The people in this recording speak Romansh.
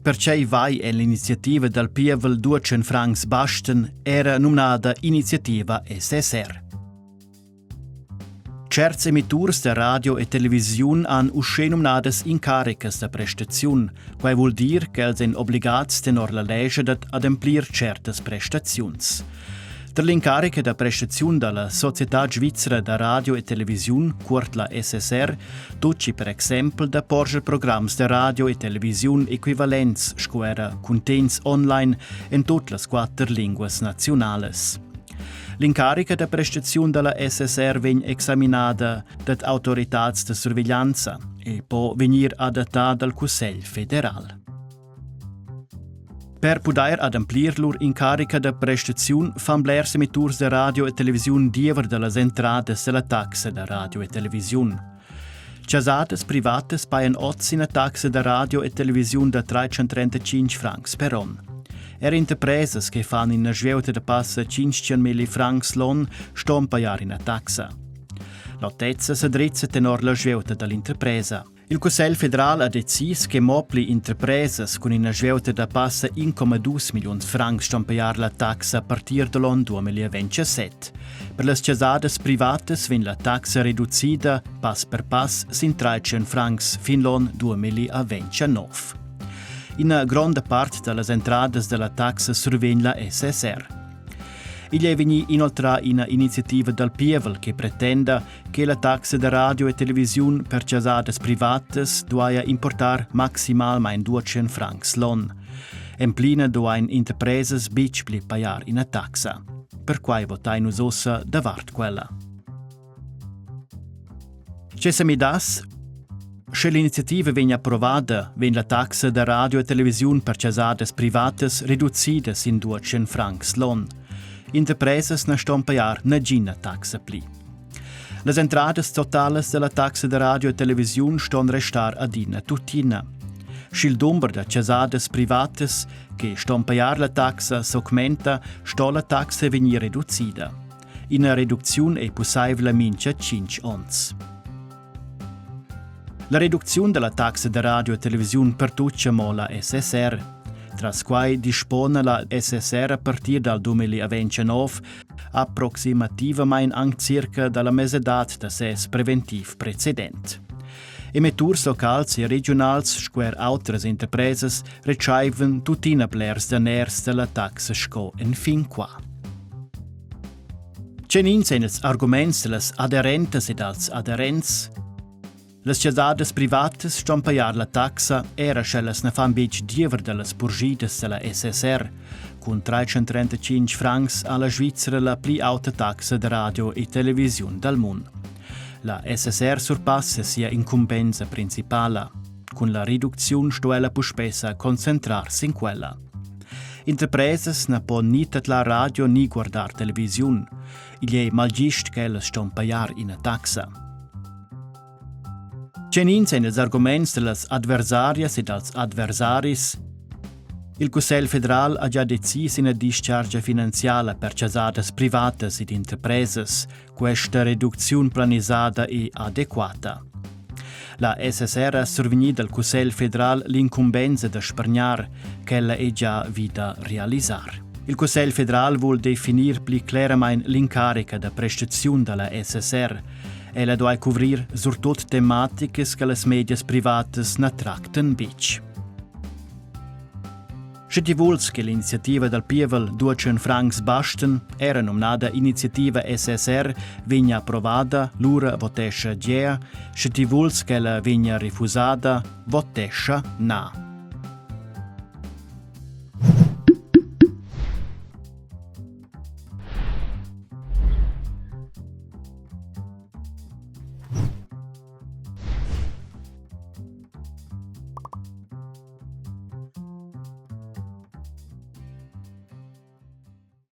Pertgei vai en l'iniziativa dal pievel 200 francs basten era numnada iniziativa SSR. Certs emitturs da radio e televisiun han uschenumnadas incaricas da prestaziun. Quai vul dir ch'els èn obligads tenor la lescha dad ademplir tschertas prestaziuns. Tar l'incarica da prestaziun da la Societad svizra da radio e televisiun, cuort la SSR, tutgi per exempel da porscher programs da radio e televisiun equivalents sco era cuntegns online en tut las quatter linguas naziunalas. L'incarica da prestaziun da la SSR vegn examinada dad autoritads da surveglianza e po vegnir adattada dal Cussegl federal. Per pudair ademplir lur incarica da prestaziun fan blers emitturs da radio e televisiun diever da las entradas da la taxa da radio e televisiun. Chasadas privatas pajan oz ina taxa da radio e televisiun da 335 francs per onn. Er interpresas che fan ina svieuta da passa 500 francs l'onn ston pajar ina taxa. L'autezza sa drizza tenor la svieuta da l'interpresa. Il Cussegl federal ha decis che mo pli interpresas cun ina svieuta da passa 1,2 milliuns francs ston pajar la taxa a partir da l'onn 2027. Per las chasadas privatas vegn la taxa reducida pass per pass sin 300 francs fin l'onn 2029. Ina gronda part da las entradas da la taxa survegn la SSR. Igl è vegnì inoltrà ina iniziativa dal pievel che pretenda che la taxa da radio e televisiun per chasadas privatas duaja importar maximalmain 200 francs l'onn. En plina duain interpresas betg pli pajar ina taxa. Perquai votain nus ussa davart quella. Tge sa midass? Sche l'iniziativa vegn approvada, vegn la taxa da radio e televisiun per chasadas privatas reducida sin 200 francs l'onn. Interpresas na ston pajar nagina taxa pli. Las entradas totalas da la taxa da radio e televisiun ston restar adina tuttina. Sch'il dumber da chasadas privatas che ston pajar la taxa s'augmenta, sto la taxa vegnir reducida. Ina reducziun è pussaivla mintga 5 onns. La reducziun da la taxa da radio e televisiun pertuccia mo la SSR. Tras quai dispona la SSR a partir dal 2029 approximativamain anc circa da la mesadad da ses preventiv precedent. Emetturs locals e regiunals sco er autras interpresas retschaivan tuttina blers daners da la taxa sco enfin qua. Tgenins ein ils arguments dallas aderentas e dals aderents? Las chasadas privatas ston pajar la taxa, era sch'ellas na fan betg diever da las purschidas da la SSR. Cun 335 francs ha la Svizra la pli auta taxa da radio e televisiun dal mund. La SSR surpassa sia incumbensa principala. Cun la reducziun sto ella puspè sa concentrar sin quella. Interpresas na pon ni tadlar radio ni guardar televisiun. Igl è malgist ch'ellas ston pajar ina taxa. Tgenins èn ils arguments da las adversarias e dals adversaris? Il Cussegl federal ha già decis ina dischargia finanziala per chasadas privatas ed interpresas. Questa reducziun planisada è adequata. La SSR ha survegnì dal Cussegl federal l'incumbensa da spargnar, ch'ella è già vi da realisar. Il Cussegl federal vul definir pli cleramain l'incarica da prestaziun da la SSR. Ella duai cuvrir surtut tematicas che las medias privatas na tractan betg. Sche ti vuls che l'iniziativa dal pievel 200 francs basten, era nomnada iniziativa SSR, vegna approvada, lura votescha gea. Sche ti vuls ch'ella vegna refusada, votescha na.